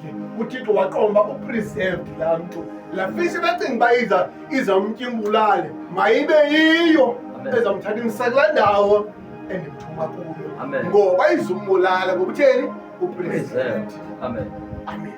elwandle, uThixo waqomba upreserved laa mntu. Laa fishi bacinga uba iza izamtyimbulale, mayibe yiyo ezamthatha imsa kulaa ndawo endimthuma kuyo, ngoba izumbulala. Ngoba utheni? Upreserved. Amen. Amen.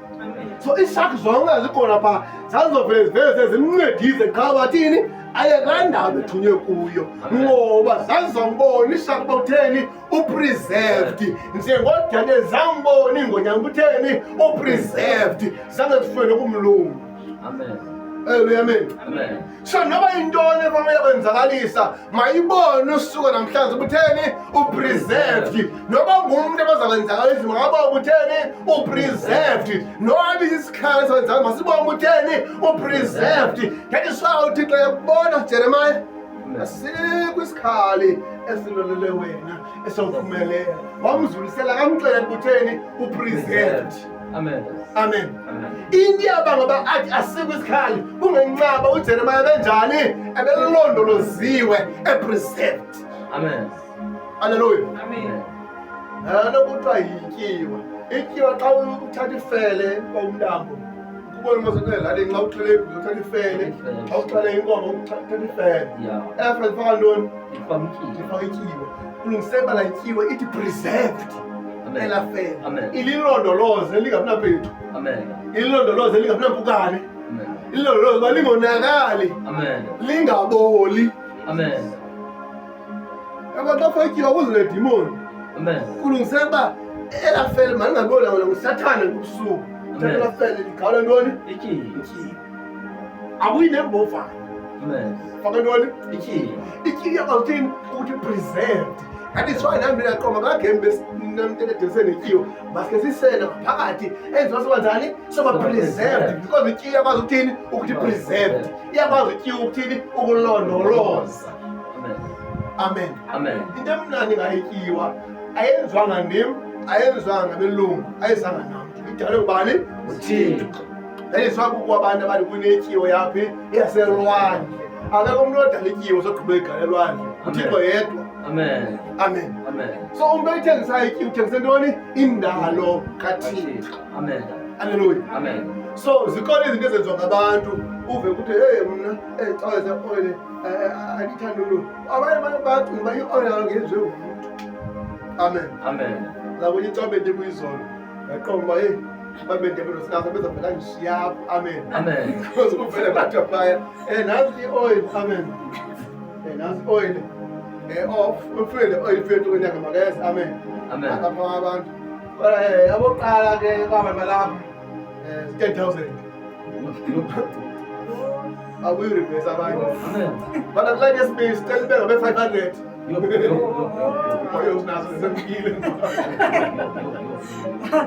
So iishark zonke zikhona phaa zazizovele zivele zimncedise qha bathini aye kulaa ndawo bethunywe kuyo, ngoba zazizambona ishark uba utheni? Upreserved. Njengodade zambona iingonyama utheni? Upreserved. Zange zifune nokumluma. Amen. Haleluya, amen. Amen. So noba yintoni efana uyakwenzakalisa, mayibone usuka namhlanje ubutheni? Upreserved. Noba ngumntu abazakwenzakalisa, makabone ubutheni? Upreserved. Noba isisikhala senzakala, masibone ubutheni? Upreserved. That is why uThixo yakubona, Jeremiah, asikho isikhali esilolele wena esawuphumelela. Wamzulisela kamxelela ubutheni? Upreserved. Amen. Amen. Amen. Into yaba ngoba athi asikho isikhali kungenxaba uJeremiah benjani ebelondoloziwe, epreserved. Amen. Haleluya. Amen. Laa kuthiwa yityiwa, ityiwa xa uthatha ifele komntambo, kubona maseelalini xa uxhele ibhuza uthatha ifele, xa uxhele inkomo uthatha ifele. Efele ifaka ntoni? Ifaka ityiwa. Ifaka ityiwa, ulungisela uba laa ityiwa ithi preserved. Amen. Elaa fele Amen. ililondoloze lingabinapethu, Amen. ililondoloze lingabinampukane, Amen. ililondoloze uba lingonakali, Amen. lingaboli. Amen. Yabo, xa ufaka ityiwa kuze nedimoni. Amen. Kulungisela uba elaa fele malingaboli wena ngusathane ngobusuku. Uthatha Amen. elaa fele ligawula ntoni? Ityiwa. Ityiwa. Akuyi nembovane. Amen. Faka ntoni? Ityiwa. Ityiwa iyakwazi uthini? Ukuthi preserved. That is why nami ndiyaqoma kulaa game besinamntetedise netyiwa, maske sisele ngaphakathi enziwa soba njani? Soba preserved, because ityiwa iyakwazi ukuthini? Ukuthi preserved. Iyakwazi ityiwa ukuthini? Ukulondoloza. Amen. Amen. Amen. Into emnandi ngayityiwa, ayenziwanga ndim, ayenziwanga ngabelungu, ayizanga namntu, idalwe ngubani? UThixo. That is why kukho abantu abathi kunetyiwa yaphi? Yaselwandle. Akekho umntu odala ityiwa sogqiba igala elwandle, uThixo yedwa. Amen. Amen. Amen. So umntu oyithengisayo ityiwa uthengise ntoni? Indalo kaThixo. Amen. Halleluya. Amen. So zikhona izinto ezenziwa ngabantu, uve ukuthi hey, mna cawe zeoyile andithandi olu. Abanye abantu bacinga uba ioyile kaloku yenziwe ngumntu. Amen. Amen. Zakunye icawe bendikuyizolo, ndaqonda uba heyi, babendebenosinasa bezavela ndishiyapho. Amen. Amen. Because kuvele kwathiwa phaya nantsi ioyile. Amen. Nantsi ioyile off ufike le oil fethu kwenyanga makeze. Amen. Amen. Apha abantu kodwa abokuqala ke kwaba balapha 10,000 akuyi-reverse abanye. Amen. Kodwa kulayini yesibini sicela ibe ngabe-500. Yo, yo, yo, yo, Oyo sinazo semkile. yo, yo, yo.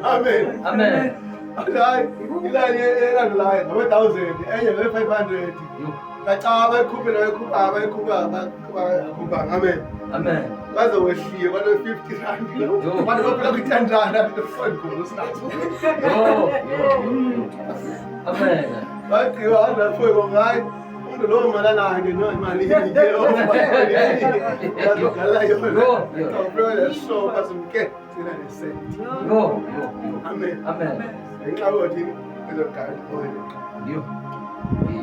Amen. Amen. Hayi, ilayini elandelayo ngabe-1000, enye ngabe-500. Yo. Kacawa bayikhuphile, bayikhupha, bayikhupha, bayikhupha. Amen. Amen. Baze wehlile kwano-R50. Yo. Bantu baphela kwi-10 rand fondgulu sinazo. Yo, yo, yo, yo. Amen. Bagqiba 104, hayi, umntu lowo mali anayo ke no imali yazogala yona. Yo, yo. Awuphela so basimke sina nesenti. Yo, yo, yo. Amen. Amen. Ngenxa yokuthi izogala oil. Yo. Yo.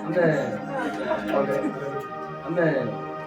Amen. Amen.